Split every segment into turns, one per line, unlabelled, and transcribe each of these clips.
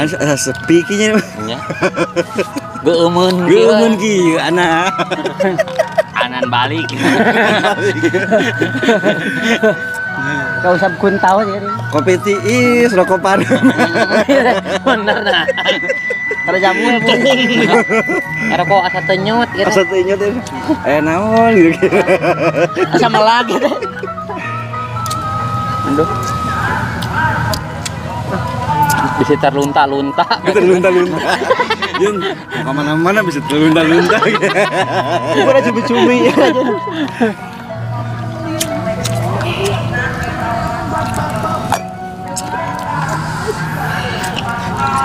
Asa sepi kieu nya.
Nya. Geumeun kieu.
Geumeun kieu anak.
Anan balik.
Kau usap kuntau aja kan.
Kopi tiis, rokok parum.
Bener nah.
Kalau jamu ya, Bu.
Rokok asa tenyut gitu.
Asa tenyut itu. Eh naon gitu.
Asa melak gitu.
Aduh. Bisa terlunta-lunta.
Terlunta-lunta. Jun, mau kemana-mana bisa terlunta-lunta.
Udah cumi-cumi ya.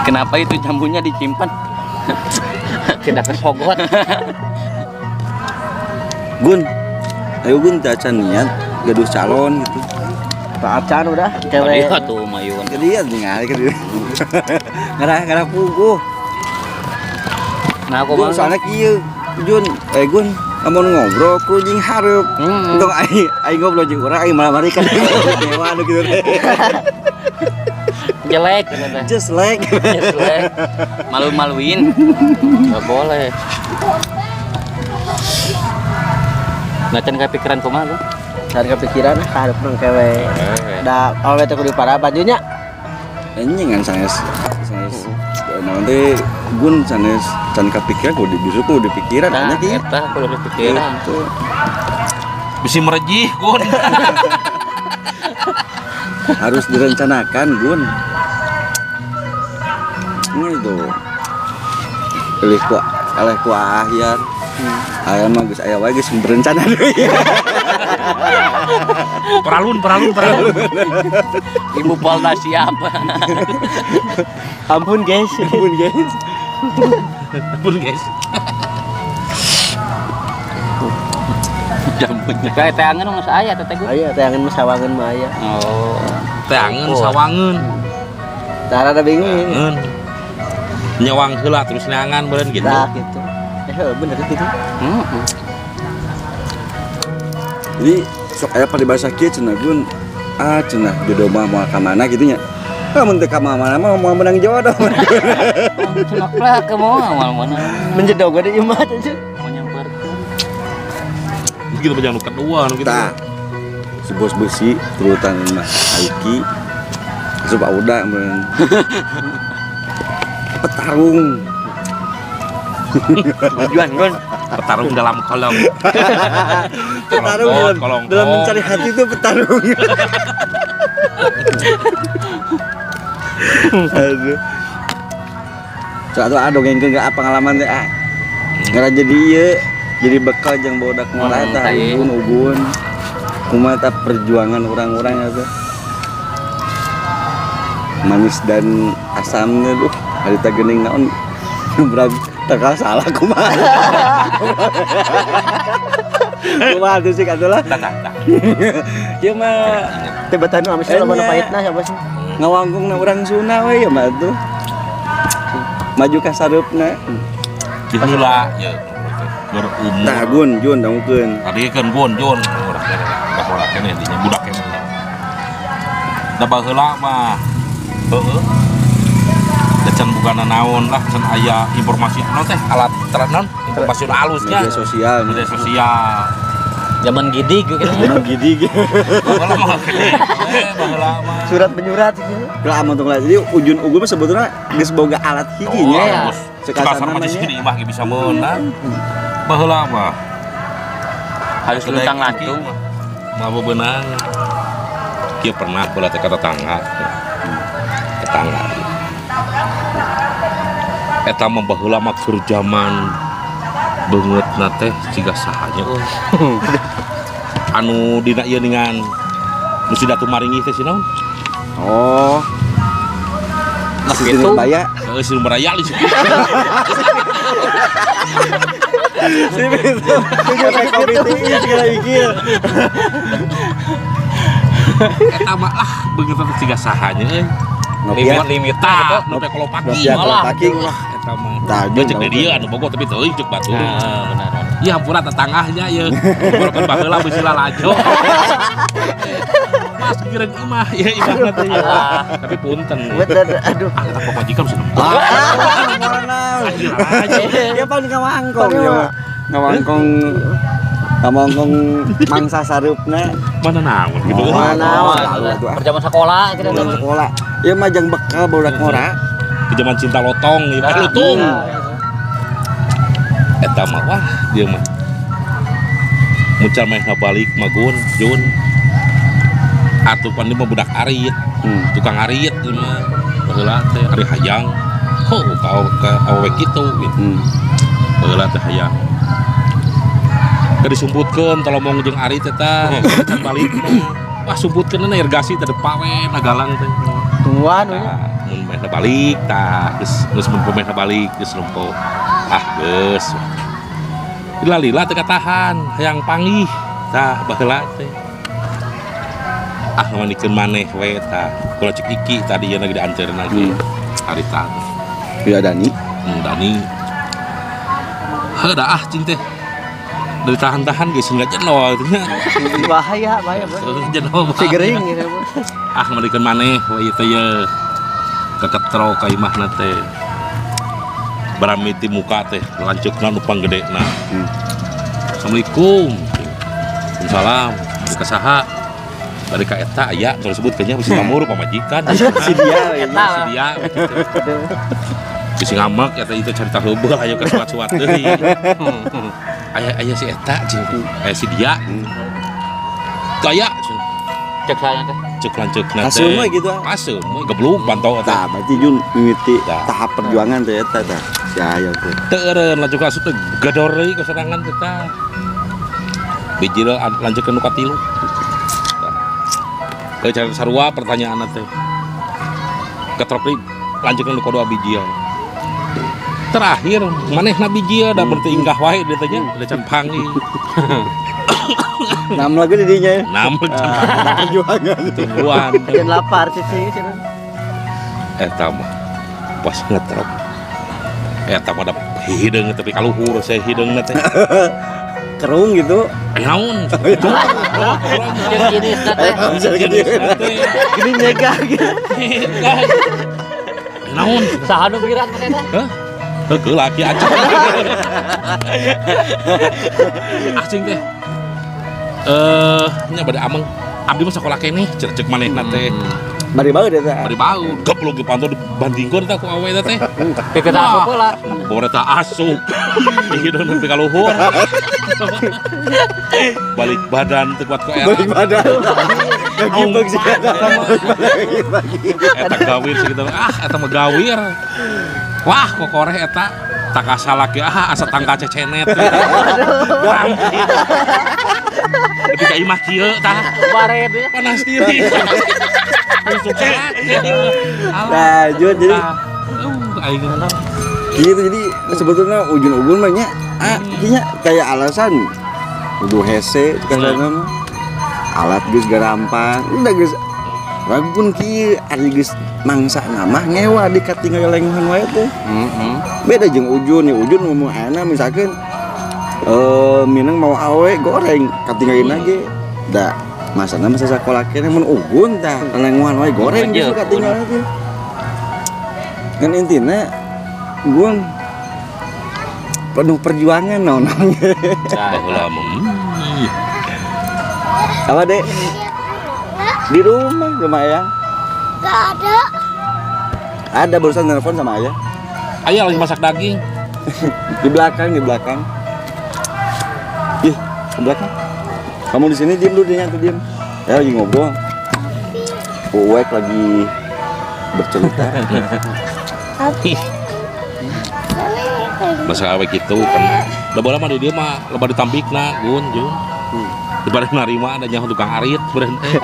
Kenapa itu jambunya disimpan? Tidak kesogot.
Gun, ayo Gun cacan niat gaduh calon gitu.
Pak Acan udah cewek.
Iya tuh mayun.
Jadi ya ningali ke dia. Ngarah puguh.
Nah, aku
Gun soalnya kieu Jun, Gun lamun ngobrol ku jeung hareup. Untung aing ngobrol jeung urang aing malah mari kan. Dewa nu kitu teh.
Jelek gitu teh.
Just like.
Jelek. Malu-maluin. Enggak boleh. Nah, can kepikiran kumaha lu?
Can kepikiran ka hareup nang kewe. Da awewe teh kudu parah bajunya.
Anjing kan sanes sanes naon teh Gun sanes can kepikiran kudu justru kudu dipikiran
Nah,
nya kieu.
eta kudu dipikiran.
Gitu.
Bisi merejih Gun.
Harus direncanakan Gun. Ini tuh. Pilih ku eleh ku ahyar. Aya mah geus aya wae geus berencana deui.
Peralun.
Ibu Polda siap.
Ampun guys.
Ampun guys.
Ampun guys.
Jambunya kayak teangan mah aya teh Gun.
Aya teangan mah sawangan mah aya.
Oh.
Teangan sawangan.
Tara ada bingung.
Teangan. Nyawang heula terus neangan beureun gitu.
Nah gitu. Bener gitu.
Heeh.
Jadi sok aya paribasa kieu cenah Gun. Ah cenah jodoh mah moal ka mana gitu nya. Ah mun teu ka mana mah moal menang jodoh.
Cenah lah ke moal moal mana.
Menjedog gede ieu mah teh.
Mau nyamperkeun.
Gitu mah jangan nu kedua nu gitu.
Tah. Si bos besi turutan mah Aiki. Asup Auda meureun. Petarung.
Tujuan Gun.
Petarung dalam kolong.
Petarung dalam mencari hati itu petarung. Aduh. So atuh ah dongengkeun ke pengalaman teh ah. Ngara jadi ieu, jadi bekal jeung bodak ngora eta Ubun Ubun. Kumaha eta perjuangan orang-orang eta. Manis dan asamnya duh, harita geuning naon berat tekal salah kumaha. Kumaha tuh sih atuh lah.
Tah.
Ieu mah
teh betah nu amis loba nu pahitna siapa sih?
Ngawangkungna urang Sunda we ya mah tuh. Maju ka sareupna.
Di heula ye berumur.
Tah Gun Jun dangukeun.
Tadi kan Gun Jun urang teh baheula keneh dinya budak keneh. Da baheula mah heueuh. Da can bugana naon lah can aya informasi naon teh alat naon informasi nu alusnya.
Media sosial.
Media sosial.
Zaman gidig gitu.
Zaman gidig.
Baheula mah gede. Baheula mah.
Surat menyurat gitu.
Lah amun tong lah. Jadi ujun ugun mah sebetulnya geus boga alat hiji nya.
Sekasar mah di imah ge bisa meunang. Baheula mah
harus luntang lantung.
Mah bebenang. Kieu pernah baheula teh ka tetangga. Tetangga. Eta mah baheula mah keur jaman beungeutna teh siga saha nya euy. Anu dina ieu ningan nu si Datu Maringih teh si naon?
Oh.
Nah,
Si
gitu.
Nurbaya.
Heeh, si Nurbaya li.
Si itu. Tujuh kopi tiis segala ikil.
Eta mah lah beungeutna teh siga saha nya euy.
Limit
limit tah, nu teh kolopaki.
Nokia kolopaki.
Lah eta mah.
Tah,
Geus cek di dieu anu bogo tapi teuing cek batur.
Nah, benar.
Ya hampura tetangahnya ya. Ngobrolkeun baheula bisi lalajo. Pas gigireun imah, ya imahna teh ya. Tapi punten.
Bener, aduh.
Ah, eta pamajikan sudah.
Ah,
Anjir aja.
dia pan ngawangkong ya mah. Ngawangkong ngawangkong mangsa sareupna.
Mana naon gitu.
Oh,
Mana naon.
Aduh, ah.
Perjaman sekolah gitu.
Zaman sekolah. Ieu mah jang bekal budak ngora.
Di zaman cinta lotong, ieu mah lutung. Eta mah wah dia mah. Mucal meh balik mah gun, Jun. Atuh pan dia mah budak arit, tukang arit dia mah. Baheula teh ari hayang. Oh, ka ka awewe kitu gitu. Baheula teh hayang. Keur disumputkeun tolomong jeung arit eta can balik mah. Wah, sumputkeun na irigasi teh depa we nagalang teh.
Tungguan we.
Tah, mun mehna balik tah geus geus mun mehna balik geus nempo. Ah, geus. Lila-lila teh katahan hayang panggih tah baheula teh. Ah, ngamandikeun maneh we tah. Kula cek Iki tadi yeuna dianteurna ge. Harita teh.
Ya Dani.
Dani. Heuh da ah cing teh. Dari tahan-tahan geus enggak jenol gitu nya.
Bahaya, bahaya, Bro.
Jenol.
Si gering gitu, Bro.
Ah, ngamandikeun maneh we ieu teh ye. Keketro ka imahna teh. Baramiti muka teh lanceukna nu panggedena. Assalamualaikum. Waalaikumsalam. Dari ka saha? Dari ka eta aya kalau sebut kayaknya bisi pamur pamajikan.
Si dia
Si dia gitu. Bisi ngamek eta itu cerita heubeul ayo ka suat-suat deui. Aya aya si eta cing. Aya si dia. Teu aya cing.
Cek saya teh.
Cek lanceukna teh.
Kaseum we gitu ah.
Kaseum we geblug pantau eta.
Tah, berarti Jun mimiti
Tah.
tahap perjuangan teh eta tah. Si aya teh.
Teu eureun lanceuk asup teh gedor deui ka sorangan teh tah. Bijil lanceukkeun nu katilu. Tah. Ke cara sarua pertanyaanna teh. Ketrok deui lanceukkeun nu kadua bijil. Terakhir manehna bijil da berarti inggah wae dieu teh nya, da can panggih.
Nam lagu di dinya ya.
Nam can
Perjuangan.
tungguan.
Jangan lapar sih sih.
Eta mah pas ngetrok. Eta mah da hideung tapi kaluhur saya hideungna teh.
Kerung gitu.
Naon?
Jeung jenisna teh.
Jenisna teh.
Gini nyegah gitu.
Naon?
Saha nu pikiran teh teh?
Hah? Heuh, laki acing. Acing teh. Eh, nya bade ameng. Abdi mah sakola keneh, cek manehna teh.
Bari bau deh teh.
Bari bau, geblog ge pantau dibandingkeun teh ku awe teh.
Pikir asup lah.
Bore teh asup. Hideung nepi ka luhur. Balik badan teu kuat ku era.
Balik badan. Gagibag sih eta.
Eta gawir segitu. Ah, eta mah gawir. Wah, kokoreh eta tak salaki ah asa tangka cecenet. Lebih ka imah kieu tah.
Baret ya.
Panas diri.
Nah, Jun jadi
Aing
gitu jadi sebetulnya ujung-ujung mah nya ah nya kayak alasan kudu hese kan mah alat geus garampang udah geus ragun kieu ari geus mangsa nama ngewa di katinggal lenguhan wae teh. Beda jeung Ujun ya Ujun ngomong ayeuna misalkan minang mau awe goreng katinggalin lagi da masana masa sakola kene mun Ugun tah lenguhan wae goreng
Aja,
geus katinggalan teh kan intina Gun penuh perjuangan naon naon.
Baheula mah.
Apa dek? Di rumah, rumah ayah.
Gak ada.
Ada barusan telepon sama ayah.
Ayah lagi masak daging.
Di belakang, di belakang. Ih, di belakang. Kamu di sini diem dulu, dia tuh diem. Ya lagi ngobrol. Uwek lagi bercerita.
Tapi.
Masa awe gitu kan. Da bola mah di dieu mah loba ditampikna Gun Jun. Daripada narima ada nyaho tukang arit beureun teh.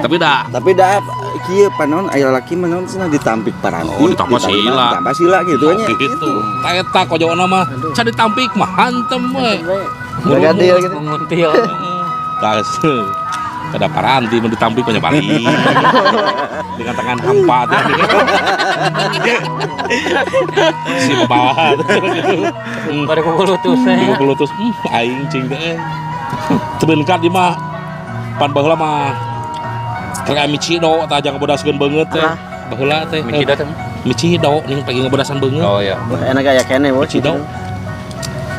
Tapi da
Tapi dah kieu panon aya laki mah naon cenah ditampik paranti.
Oh, ditampik sila.
Ditampik sila gitu nya.
Gitu. Ta eta kojona mah can ditampik mah hantem we.
Gak adil gitu.
Menguntil.
Tas kada paranti mun ditampik mah balik. Dengan tangan hampa teh. Si bawah gitu.
Bari kukulutus teh.
Kukulutus aing cing teh. Tebenkat di mah pan baheula mah Rek micido tah jangan ngabodaskeun beungeut teh. Baheula teh.
Micido teh.
Micido ning pagi ngabodasan beungeut.
Oh iya.
Wah, enak aya keneh bos.
Micido.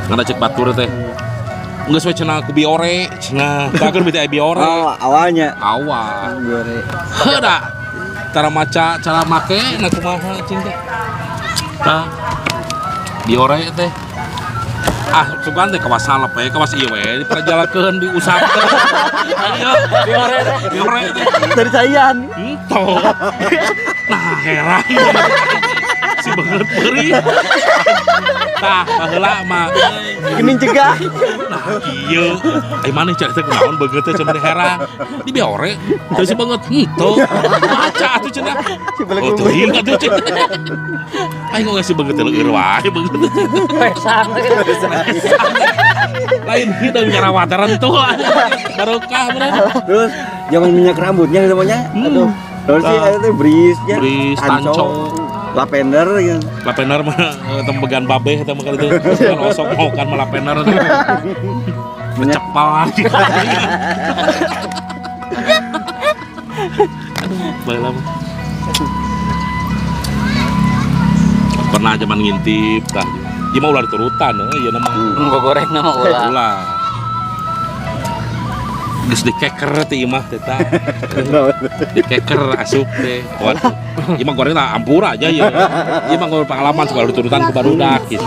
Ngada cek batur teh. Geus we cenah ku biore, cenah. Dageun beuti aya biore.
Oh, awalnya.
Awal.
Biore.
Heuh da. Cara maca, cara make na kumaha cing teh. Tah. Biore teh. Ah, sugan teh kawas salep we, kawas ieu we diperjalakeun diusapkeun. Ayo,
Biore teh.
biore teh.
Dari sayan.
Ento. Nah, heran. Si beungeut peurih. Tah, baheula mah.
Geuning cegah.
Nah, ieu. Ai maneh cari teh kunaon beungeut teh cenah heran. Di biore. Teu si beungeut henteu. Maca atuh cenah.
Si
Oh, teuing atuh cenah. Aing kok si beungeut teh leueur wae beungeut.
Pesang.
Lain hideung nyarawatan tuh. Barokah bener.
Terus zaman minyak rambutnya namanya. Aduh. Terus sih
Tah.
ada teh brisnya,
Bris, tanco.
Lavender gitu.
Lapener mah tembegan babeh eta mah kali itu. Kan osok mau kan mah lapener. Cepal. Aduh, baheula mah. Pernah zaman ngintip tah. Ieu mah ulah diturutan euy ieu mah.
Goreng nama ulah.
Ulah. Geus dikeker teh ieu mah teh tah. Dikeker asup teh. Waduh. Ieu mah goreng lah ampura aja ya. Ieu mah pengalaman segala diturutan ku barudak gitu.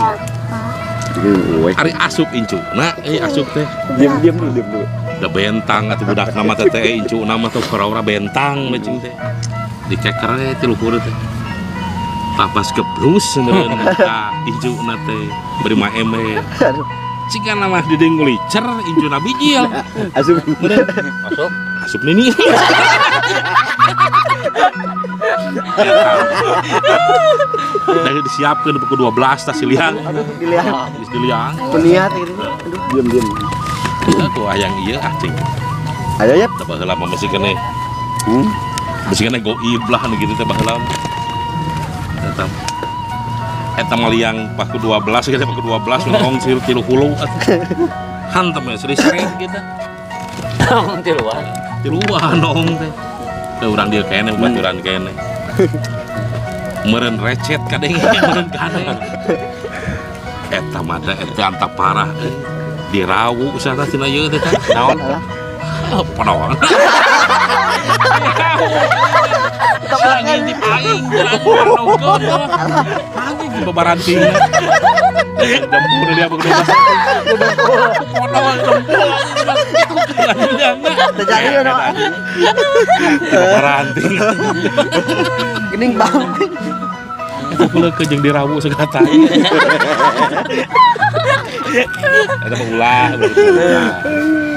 Ari asup incu. Nah, asup teh.
Diam diam dulu, diam dulu.
Da bentang atuh budak nama teh teh incu nama tuh ora bentang we cing teh. Dikeker teh ti luhur teh. Tapas geblus meureun ka incuna teh beri mah eme. Ciga nama di ngulicer incuna bijil.
Asup.
Meureun
Asup.
asup nini. Dari disiapkeun pukul 12 tah si liang.
Aduh, dilihat.
Geus diliang.
Peniat gitu. Aduh.
Diam diam.
Aku hayang ieu ah cing.
Ayo ya.
Tah baheula mah masih keneh. Masih keneh goib lah nu kitu teh baheula. Eta eta mah liang paku 12 gitu paku 12 ngomong sir tilu hulu atuh. Hantem ya seri-seri gitu.
Tiluan.
Tiluan dong teh. Teh urang dieu keneh baturan keneh. Meureun recet kadenge meureun kadenge. Eta mah teh eta antap parah euy. Dirawu usahana cenah ieu teh.
Naon?
Panawan. Ngintip aing anjing babaranting. Dempul dia begitu. Panawan dempul anjing.
Terjadi ono.
Babaranting.
Geuning bang.
Eta pula ke jeung dirawu segala tai. Eta mah ulah.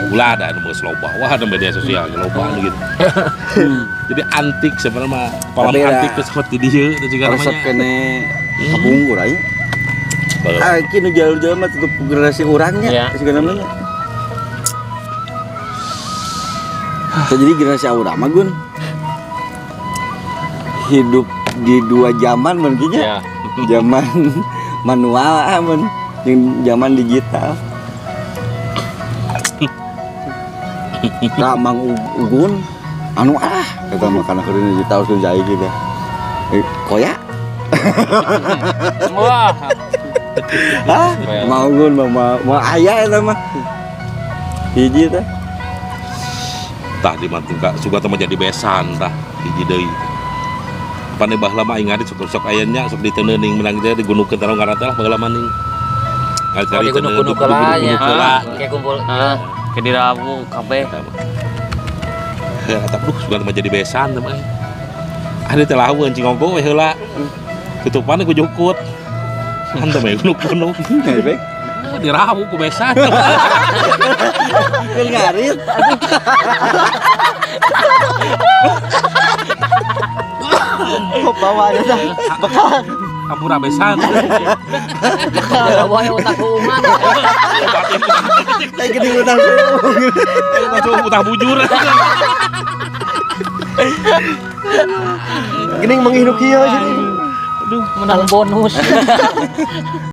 Ulah ada anu geus loba. Wah, ada media sosial ge loba anu gitu. Jadi antik sebenarnya mah. Palam antik geus hot di dieu teh juga
Resep
namanya.
kene kapungkur aing. Ah, iki nu jalur-jalur mah tutup generasi urangnya,
Iya.
segala namanya. Jadi generasi aura mah Gun. Hidup di dua zaman mun kieu nya.
Iya.
Zaman manual ah mun jeung zaman digital. Nah, Mang Ugun anu ah kata mah kana keur digital sudah jai gitu. Koya.
Wah.
Hah? Mang Ugun mah mah aya eta mah. Hiji teh.
Tah di mantung ka suka teh mah jadi besan tah hiji deui. Pane baheula mah aing ngarit sok sok aya nya sok diteuneuning menang teh digunukeun tarong ngaran teh lah baheula mah ning.
Oh, digunuk-gunuk heula nya. Kayak kumpul.
Heeh, ke dirawu kabeh.
Heuh, eta duh sugan mah jadi besan teh mah. Ada teh laweun cingonggo we heula. Tutupan ku jukut. Hantu mah gunuk-gunuk.
Hei,
Dirawu ku besan.
Keur ngarit.
Kok bawa aja dah. Bekal.
Ampura besan.
Bawa otak uman.
Kayak gini utang.
Langsung utang bujur.
Gening menghidup kieu jadi.
Aduh,
Menang bonus.